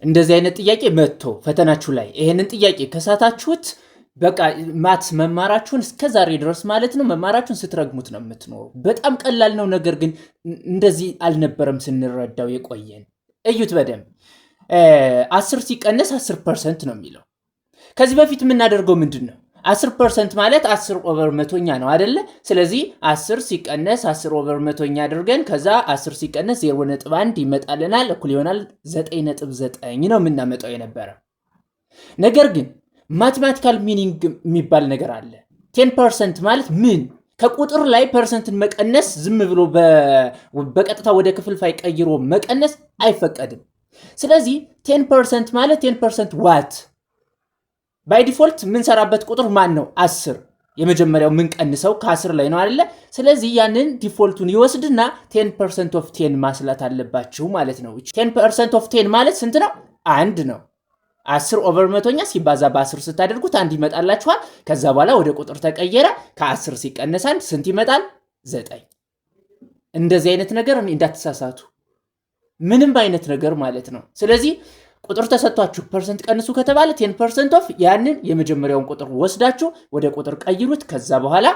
እንደዚህ አይነት ጥያቄ መጥቶ ፈተናችሁ ላይ ይሄንን ጥያቄ ከሳታችሁት በቃ maths መማራችሁን እስከ ዛሬ ድረስ ማለት ነው መማራችሁን ስትረግሙት ነው የምትኖሩ። በጣም ቀላል ነው። ነገር ግን እንደዚህ አልነበረም ስንረዳው የቆየን። እዩት በደንብ፣ 10 ሲቀነስ 10% ነው የሚለው። ከዚህ በፊት የምናደርገው ምንድን ነው? 10% ማለት 10 over መቶኛ ነው አደለ? ስለዚህ 10 ሲቀነስ 10 over መቶኛ አድርገን ከዛ 10 ሲቀነስ 0.1 ይመጣልናል፣ እኩል ይሆናል 9.9 ነው የምናመጣው የነበረ። ነገር ግን mathematical meaning የሚባል ነገር አለ። 10% ማለት ምን? ከቁጥር ላይ percent ን መቀነስ ዝም ብሎ በቀጥታ ወደ ክፍልፋይ ቀይሮ መቀነስ አይፈቀድም። ስለዚህ 10% ማለት 10% what? By default የምንሰራበት ቁጥር ማን ነው? 10። የመጀመሪያው የምንቀንሰው ከ10 ላይ ነው አይደለ? ስለዚህ ያንን default ኡን ይወስድና 10% of 10 ማስላት አለባችሁ ማለት ነው። 10% of 10 ማለት ስንት ነው? አንድ ነው። 10 over መቶኛ ሲባዛ በ10 ስታደርጉት አንድ ይመጣላችኋል። ከዛ በኋላ ወደ ቁጥር ተቀየረ። ከ10 ሲቀነስ አንድ ስንት ይመጣል? 9። እንደዚህ አይነት ነገር እንዳትሳሳቱ፣ ምንም አይነት ነገር ማለት ነው። ስለዚህ ቁጥር ተሰጥቷችሁ percent ቀንሱ ከተባለ 10% of ያንን የመጀመሪያውን ቁጥር ወስዳችሁ ወደ ቁጥር ቀይሩት። ከዛ በኋላ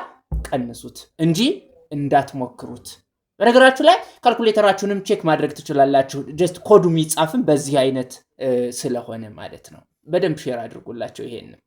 ቀንሱት እንጂ እንዳትሞክሩት። በነገራችሁ ላይ calculator ኣችሁንም check ማድረግ ትችላላችሁ። Just ኮዱ የሚጻፍም በዚህ አይነት ስለሆነ ማለት ነው። በደንብ share አድርጉላቸው ይሄንን።